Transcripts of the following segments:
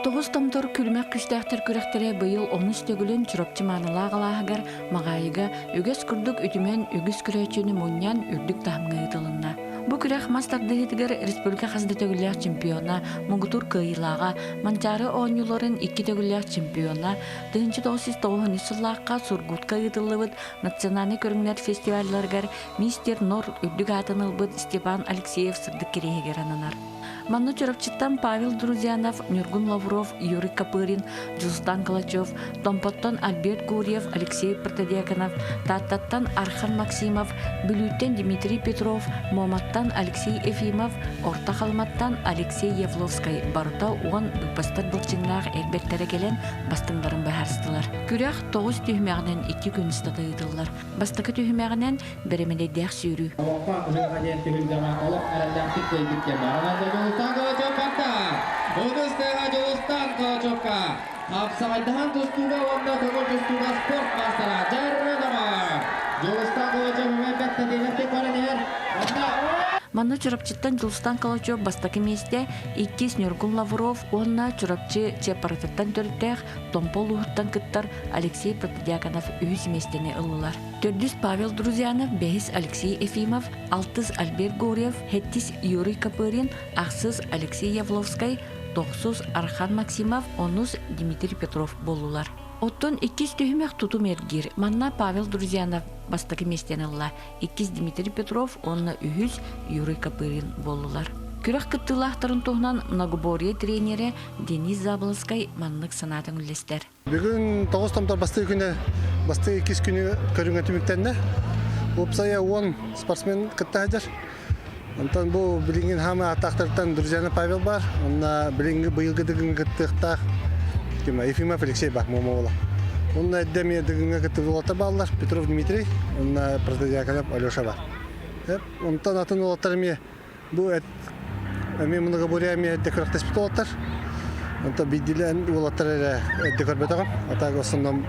Тоҕус томтор күлүмэх күстээхтэр күрэхтэрэ быйыл онус төгүлүн Чурапчы маанылаах алааһыгар Маҕаайыга үгэс курдук үтүмэн үгүс көрөөччүнү мунньан үрдүк таһымҥа ыытылынна. Бу күрэх мас тардыһыытыгар республика хас да төгүллээх чемпиона, муҥутуур кыайыылааҕа, Манчаары оонньууларын икки төгүллээх чемпиона, 1993 сыллаахха Сургутка ыытыллыбыт национальнай көрүҥнэр фестивалларыгар мистер Нор үрдүк аатын ылбыт Степан Алексеев сырдык кириэһигэр ананар. Манна Чурапчыттан Павел Друзьянов, Ньургун Лавров, Юрий Копырин, Дьулустан Калачев, Томпоттон Альберт Гурьев, Алексей Протодьяконов, Тааттаттан Архан Максимов, Бүлүүттэн Дмитрий Петров, Муоматтан Алексей Ефимов, Орто Халыматтан Алексей Явловскай барыта уон быстар былчыҥнаах эрбэттэрэ кэлэн бастыҥнарын быһаарыстылар. Күрэх тоҕус түһүмэҕинэн икки күн устата ыытыллар. Бастакы түһүмэҕинэн бэрэмэдэйдээх сүүрүү. Олоххо ыһыаҕа диэн түһүлгэҕэ олох эрэллээхтик кыайбыт диэн баар. Онон Дьулустаан Калачев барда. Онус тыаһа Дьулустаан Калачевка. Хапсаҕайдаһан тустууга уонна көҥүл тустууга спорт маастара Дьаррыдова. Дьулустаан Калачев умайбат тэтиэнэхтик баран иһэр. Онно Манна Чурапчыттан Дьулустаан Калачев бастакы миэстэ, иккис Ньургун Лавров уонна Чурапчы Чыаппаратыттан төрүттээх Томпо улууһуттан кыттар Алексей Протодьяконов үһүс миэстэни ыллылар. Төрдүс Павел Друзьянов, бэһис Алексей Ефимов, алтыс Альберт Горев, сэттис Юрий Копырин, ахсыс Алексей Явловскай, тохсус Архан Максимов, онус Дмитрий Петров буоллулар. Оттон иккис түһүмэх тутум эргиир. Манна Павел Друзьянов бастакы миэстэни ылла, иккис Дмитрий Петров уонна үһүс Юрий Копырин буоллулар. Күрэх кыттыылаахтарын туһунан многоборье тренерэ Денис Заболоцкай маннык санаатын үллэстэр. Бүгүн тоҕус томтор бастыы күнэ бастыы иккис күнү көрүҥэ түмүктэннэ. Уопсайа уон спортсмен кытта сылдьар. Онтон бу билиҥҥин хаамыы ааттаахтартан Друзьяна Павел бар. Онно билиҥҥи быйылгы дыгыҥҥа кыттыахтаах ким Ефимов Алексей бар Момола. Онно эрдэ эмиэ дыгыҥҥа кыттыбыт уолаттар бааллар. Петров Дмитрий, онно Протодьяконов Алеша бар. Онтон атын уолаттар эмиэ Бу эт эмиэ многоборье эмиэ эрдэ күрэхтэспит уолаттар. Онтон биирдиилээн уолаттар эрэ эрдэ көрбөтөҕүм. А так в основном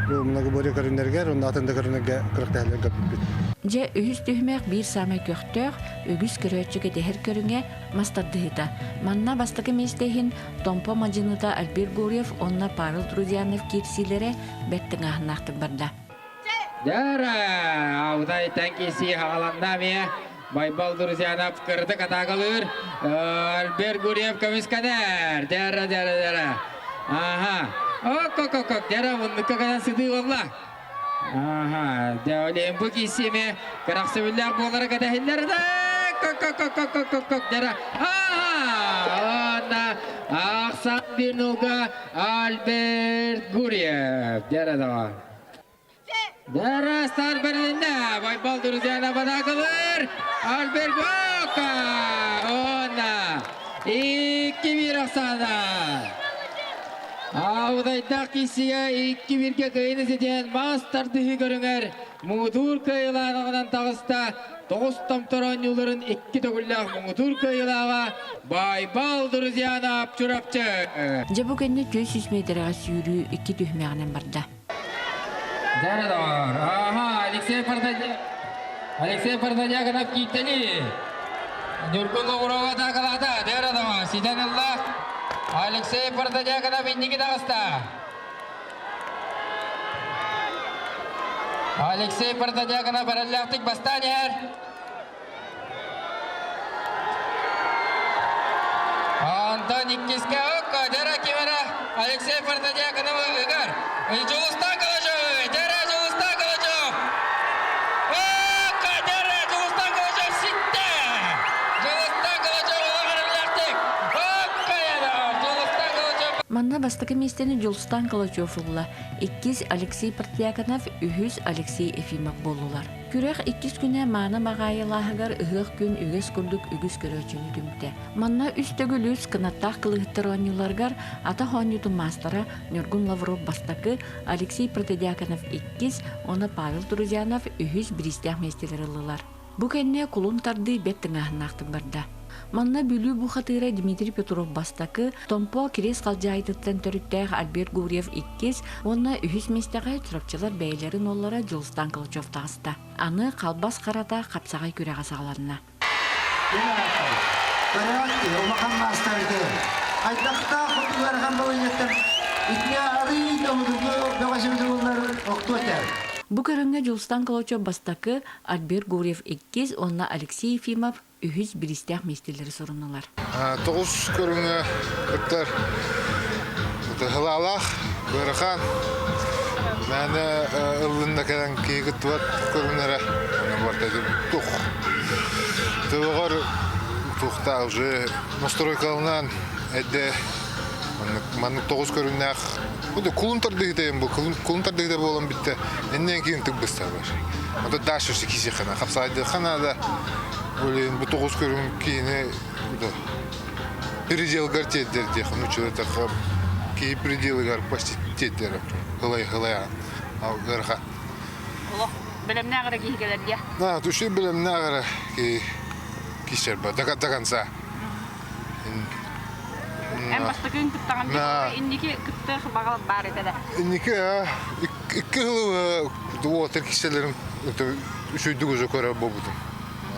бу многоборье көрүҥнэригэр уонна атын да көрүҥнэргэ күрэхтэһэллэрин көрбүппүт. Дьэ, үһүс түһүмэх биир саамай көхтөөх, үгүс көрөөччү кэтэһэр көрүҥэ мас тардыһыыта. Манна бастакы миэстэ иһин Томпо мадьыныта Альберт Гурьев уонна Павел Трудянов киирсиилэрэ бэрт тыҥааһыннаахтык барда. Дьара, Алтай киирсии хаҕаланна эмиэ. Байбал Друзьянов кырдык атаакалыыр. Альберт Гурьев көмүскэнэр. Дьара, дьара, дьара. Аха. Ок-ок-ок, дьара, муннукка кэлэн сытыы буолла. Аха. Дьэ, Олимпу киирсиэми кырахсыбыллаах буолара кэтэһиллэр да. Кок-кок-кок-кок-кок, дьара. Аха. Уонна ахсан bir нолга Альберт Гурьев. Дьара, давай. Дәрәстар бэрилиннэ. Байбал друзьяна батакылыр. Альберт Гока. Онна. 2-1 Оксана. Аудайдах киссигэ 2-1-ге кыайыны ситиһэн мас тардыһыы көрүҥэр муҥутуур кыайыылааҕынан таҕыста. Тоҕус томтор оонньууларын икки төгүллээх муҥутуур кыайыылааҕа Байбал Друзьянов Чурапчы. Дьэ бу кэннэ 400 миэтэрэҕэ сүүрүү икки түһүмэҕинэн барда. Дьарыдор. Ага, Алексей Протодьяконов. Алексей Протодьяконов кииртэни. Ньургун Лаврова атаакалаата. Дьарыдор. Ситэн ылла. Алексей Протодьяконов инники таҕыста. Алексей Протодьяконов эрэллээхтик бастаан иһэр. Антон иккискэ окко, дьара ким эрэ Алексей Протодьяконов ыгар. Дьулустан Калачев, дьара Дьулустан Калачев. Окко, дьара Дьулустан Калачев ситтэ. Дьулустан Калачев олох эрэллээхтик. Окко, Дьулустан Калачев. Манна бастакы миэстэни Дьулустан Калачев ылла. Иккис Алексей Протодьяконов, үһүс Алексей Ефимов буоллулар. Күрэх иккис күнэ Мааны Маҕаайылааһыгар ыһыах күн үгэс курдук үгүс көрөөччүнү түмтэ. Манна үс төгүл үс кынаттаах кылыһыттар оонньууларыгар атах оонньуутун маастара Ньургун Лавров бастакы, Алексей Протодьяконов иккис уонна Павел Друзьянов үһүс бириистээх миэстэлэри ыллылар. Бу кэннэ кулун тардыы бэрт тыҥааһыннаахтык барда. Манна Бүлүү бухатыыра Дмитрий Петров бастакы, Томпо Кириэс Халдьаайытыттан төрүттээх Альберт Гурьев иккис уонна үһүс миэстэҕэ чурапчылар бэйэлэрин уоллара Дьулустаан Калачев таҕыста. Аны халбас харата хапсаҕай күрэҕэ саҕаланна. Көрөөт, улахан маастарды. Хайдахтаах курдук ыарахан балыйыаттан итини арыый да обургу бөҕөсүбүт охтуо этэ. Бу көрүҥҥэ Дьулустан Колочев бастакы, Альберт Гурьев иккис уонна Алексей Ефимов үһүс бириистээх миэстэлэри соруннулар. Тоҕус көрүҥҥэ кыттар Хылаалаах, ыарахан, мээнэ ыллын да кэлэн киһи кыттыбат көрүҥнэрэ. Онон барыта тух. Төбөҕөр туохтаах уже настройкаланан эрдэ маннык тоҕус көрүҥнээх кулун тардыһыта бу кулун тардыһыта буолан бүттэ иннен киин тык бысталар. Ото дальше кисихана хапсайдыха надо. Блин, бу тоҕус көрүҥ киһини пределгар тиэрдэр диэх нуччалар киһи пределыгар почти тиэрдэр ылай ылай ыарахан. Олох бэлэмнээх эрэ киһи кэлэр диэ. На, түшүй бэлэмнээх эрэ киһи кисер ба до конца. Эн бастакыын кыттаҕын инники кыттыах баҕа баар этэ да. Инники икки сыл уотар киселерин үчүйдүк уже көрөр буолбутум.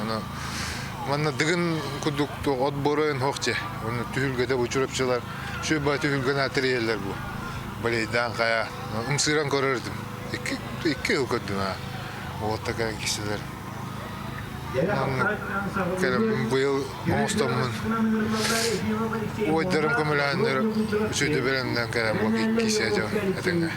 Аны манна дыгын курдук от боройун хоох дьэ. Оны түһүлгэтэ бу чурапчылар сүбэ түһүлгэн аатырыйаллар бу. Балейдаан хайа ымсыыран көрөр этим. Икки жыл көрдүм аа. Уота кэлэн киселер. Кэлэн быйыл оҥостоммун уойдарым көмөлөһөннөр үчүгэй бэлэмнэн кэлэн бу кисе дьон этэҥҥэ.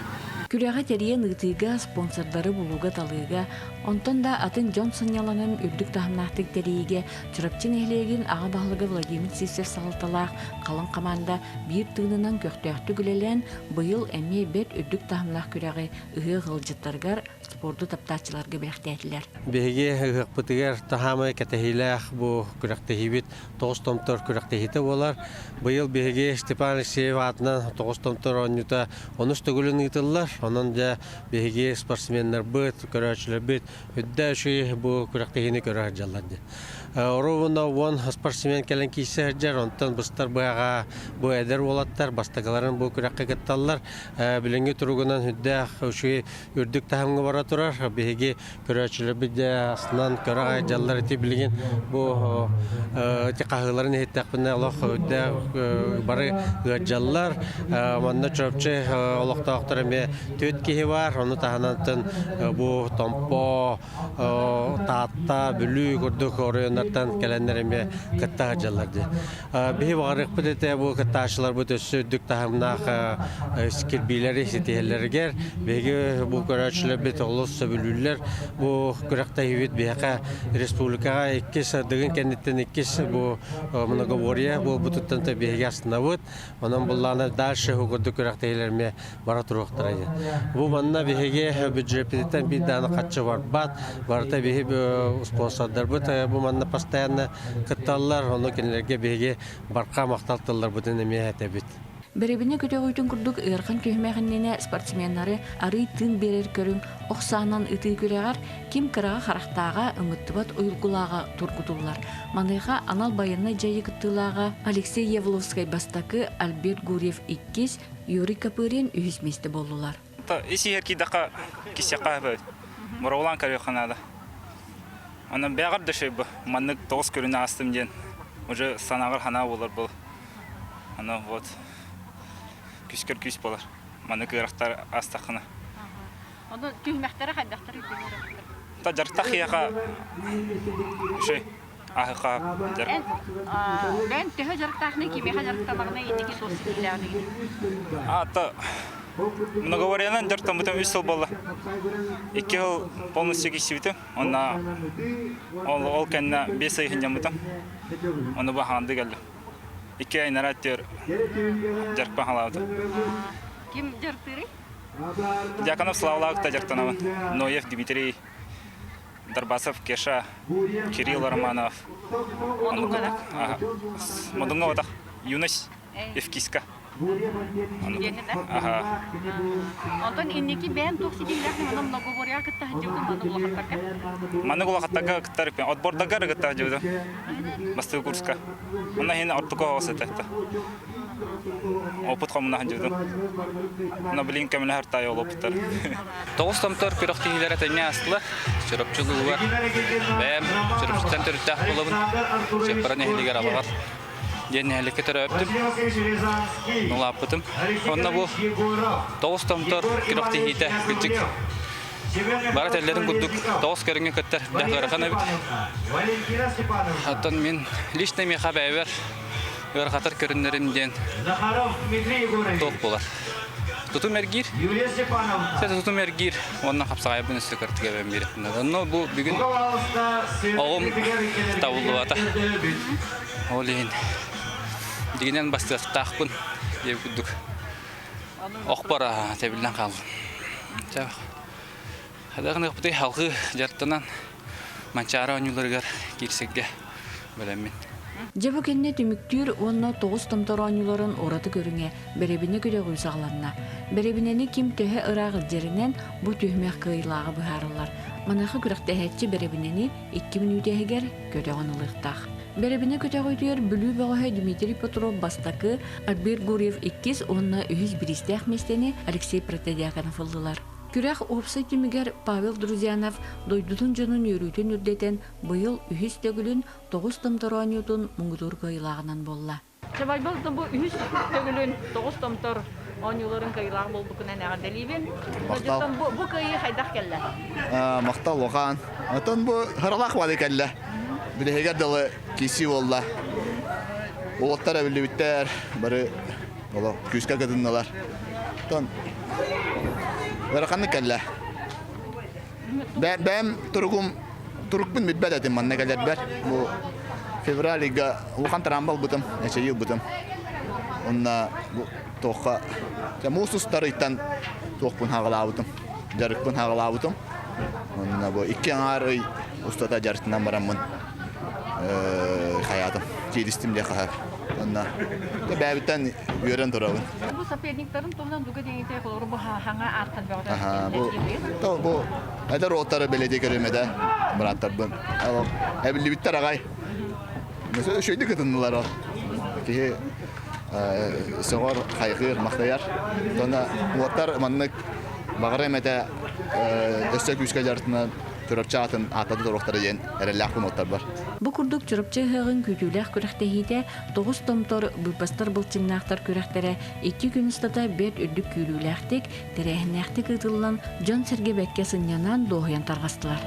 Күрэҕи тэрийэн ыытыыга, спонсордары булууга-талыыга, онтон да атын дьон сынньалаҥын үрдүк таһымнаахтык тэрийиигэ Чурапчы нэһилиэгин аҕа баһылыга Владимир Сивцев салалталаах халыҥ хамаанда биир тыынынан көхтөөхтүк үлэлээн, быйыл эмиэ бэрт үрдүк таһымнаах күрэҕи ыһыах ыалдьыттарыгар спорду таптааччыларга бэлэхтээтилэр. Биһиги ыһыахпытыгар таһаамай кэтэһиилээх бу күрэхтэһиибит Тоҕус томтор күрэхтэһиитэ буолар. Быйыл биһиги Степан Алексеев аатынан Тоҕус томтор оонньуута онус төгүлүн ыытыллар. Онон дьэ биһиги спортсменнарбыт, көрөөччүлэрбит үрдэ үчүгэй бу күрэхтэһиини көрө сылдьаллар диэн. Оруобуна 10 спортсмен кэлэн киирсэ сылдьар, онтон быстар быһаҕа бу эдэр уолаттар бастакыларын бу күрэххэ кытталлар. Билиҥҥи туругунан үрдээх үчүгэй үрдүк таһымҥа бара турар. Биһиги көрөөччүлэрбит дьэ астынан көрө аҕай ити билигин бу ити хаһыыларын иһиттэхпинэ олох үрдээх бары ыалдьаллар. Манна Чурапчы олохтоохтор эмиэ түөрт киһи бар. Ону таһынан бу Томпо, Таатта, Бүлүү курдук оройуоннартан кэлэннэр эмиэ кытта сылдьаллар дии. Биһи баҕарыахпыт этэ бу кыттааччыларбыт өссө үрдүк таһымнаах кирбиилэри ситиһэллэригэр. Биһиги бу көрөөччүлэрбит олус сөбүлүүллэр. Бу күрэхтэһиибит биһиэхэ республикаҕа иккис Дыгын кэнниттэн иккис бу многоборье буолбутуттан биһиги астынабыт. Онон буллаана дальше курдук күрэхтэһиилэр эмиэ бара туруохтара диэн. Бу манна биһиги бюджеппититтэн биир даҕаны харчы барбат. Барыта биһи спонсордарбыт бу манна постоянно кытталлар. Ону кинилэргэ биһиги барха махтал тылларбытын эмиэ этэбит. Бэрэбинэ көтөҕүүтүн курдук ыарахан түһүмэх иннинэ спортсменнары арыый тыын биэрэр көрүҥ ох саанан ытыы күрэҕэр ким кыраҕа харахтааҕа, ымыттыбат уйулгулааҕа тургутуллар. Маныаха анал байыаннай дьайыы кыттыылааҕа Алексей Явловскай бастакы, Альберт Гурьев иккис, Юрий Копырин үһүс миэстэ буоллулар. Ис иһэр киирдэххэ кисиэххэ сөп. Бороволаан көрүөххэ наада. Онон бэҕэр да шөй бу маннык тоҕус көрүнэ аастым диэн уже санааҕар санаа буолар был. Аны вот күскэр күүс буолар. Маннык ыарахтар аастаххына. Ону түһүмэхтэрэ хайдахтар Та дьарыктах киһиэхэ шөй аһыха Эн бэйэн төһө дьарыктаахный кимиэхэ дьарыктанаҕыный инники суос ситиилээҕиний? Ата многоворенан дьарыктаммытым үс сыл буолла. Икки сыл полностью киирсибитим. Онно ол, ол кэннэ биэс ый сынньаммытым. Ону баһаанды кэллим. Икки ай нара түөр дьарыкпын халаабытым. Ким дьарыктыырый? Дьяконов Славлаах та дьарыктанабын. Ноев Дмитрий Дарбасов Кеша, Кирилл Романов. Модуҥҥа отах Юность Евкиска. Аха. Онтон инники бэйэм туох ситиһиилээх манна многоборьеҕа кытта сылдьыбытым маннык улахаттарга? Маннык улахаттарга кыттар отбордарга кытта сылдьыбытым. Бастакы курска. Онно иһин ортоку оҕус этэ. Опыт хомуна сылдьыбытым. Но билин көмөлөһөр таай ол опыттар. Тоҕус томтор күрэхтэһиилэрэ тэҥҥэ аастылар. Чурапчы улууһугар бэйэм Чурапчыттан төрүттээх буолабын. Чыппара нэһилиэгэр Алаҕар. Диэн нэһиликкэ төрөөбүтүм, улааппытым. Онно бу тоҕус томтор күрэхтэһиитэ кырдьык бары этэллэрин курдук тоҕус көрүҥҥэ кыттар бэрт ыарахан эбит. Оттон мин лично миэхэ бэйэбэр ыарахатар көрүннэрим диэн туох буолар. Тутум эргиир. Тутум эргиир уонна хапсаҕайбын өссө кыртык эбэн биэриэхпин наада. Онно бу бүгүн оҕум табыллыбата. Ол иһин дьигинэн бастыахтаахпын диэбит курдук охпор тэбиллэн хааллым. Хайдах гыныахпытый халҕыы дьарыктанан Манчаары оонньууларыгар киирсэргэ бэлэммин. Дьэ бу кэннэ түмүктүүр уонна тоҕус томтор оонньууларын ураты көрүҥэ бэрэбинэ күрэҕүү саҕаланна. Бэрэбинэни ким төһө ыраах илдьэринэн бу түһүмэх кыайыылааҕа быһаарыллар. Маныаха күрэхтэһээччи бэрэбинэни икки мүнүүтэ иһигэр көтөҕөн ылыахтаах. Бэрэбинэ көтөҕүүтүгэр Бүлүү бөҕөһө Дмитрий Петров бастакы, Альберт Гурьев иккис уонна үһүс бириистээх миэстэни Алексей Протодьяконов ыллылар. Күрэх уопсай түмүгэр Павел Друзьянов дойдутун дьонун үөрүүтүн үрдэтэн быйыл үһүс төгүлүн тоҕус томтор оонньуутун муҥутуур кыайыылааҕынан буолла. Чабайбал бу үһүс төгүлүн тоҕус томтор оонньууларын кыайыылаах буолбуккунан эҕэрдэлиибин. Махтал. Бу, бу кыайыы хайдах кэллэ? Махтал улахан. Отон бу харалаах бады кэллэ. Билэһигэр дылы киси буолла. Уолаттар эбиллибиттэр, бары олох күүскэ кытыннылар. Отон ыараханнык кэллэ. Бэйэм туругум турукпун билбэт этим манна кэлэрбэр. Бу февраль ыйга улахан тыраамба ылбытым, эчэйии ылбытым. Онно бу туохха муус устар ыйтан туохпун хаҕалаабытым, дьарыкпын хаҕалаабытым. Онно бу икки аҥаар ый устата дьарыктанан бараммын хайаатым, кииристим диэ хаһар. Онно бэйэбиттэн үөрэн турабын. Бу соперниктарын туһунан дуга диэҥите холобур бу хаҥа ааттан бөҕөтө Бу бу эдэр уолаттары бэлиэтии көрүм этэ бырааттарбын. Эбиллибиттэр аҕай. Үчүгэйдик кытыннылар ол. Киһи сөҕөр, хайҕыыр, махтайар. Уонна уолаттар маннык баҕарыам этэ өссө күүскэ дьарыктанан Чурапчы аатын ааттата туруохтара диэн эрэллээхпин уоттарбар. Бу курдук Чурапчы ыһыаҕын күүтүүлээх күрэхтэһиитэ тоҕус томтор быыппастар былчыҥнаахтар күрэхтэрэ икки күн устата бэрт үрдүк күүрүүлээхтик, тэрээһиннээхтик ыытыллан, дьон-сэргэ бэккэ сынньанан, дуоһуйан тарҕастылар.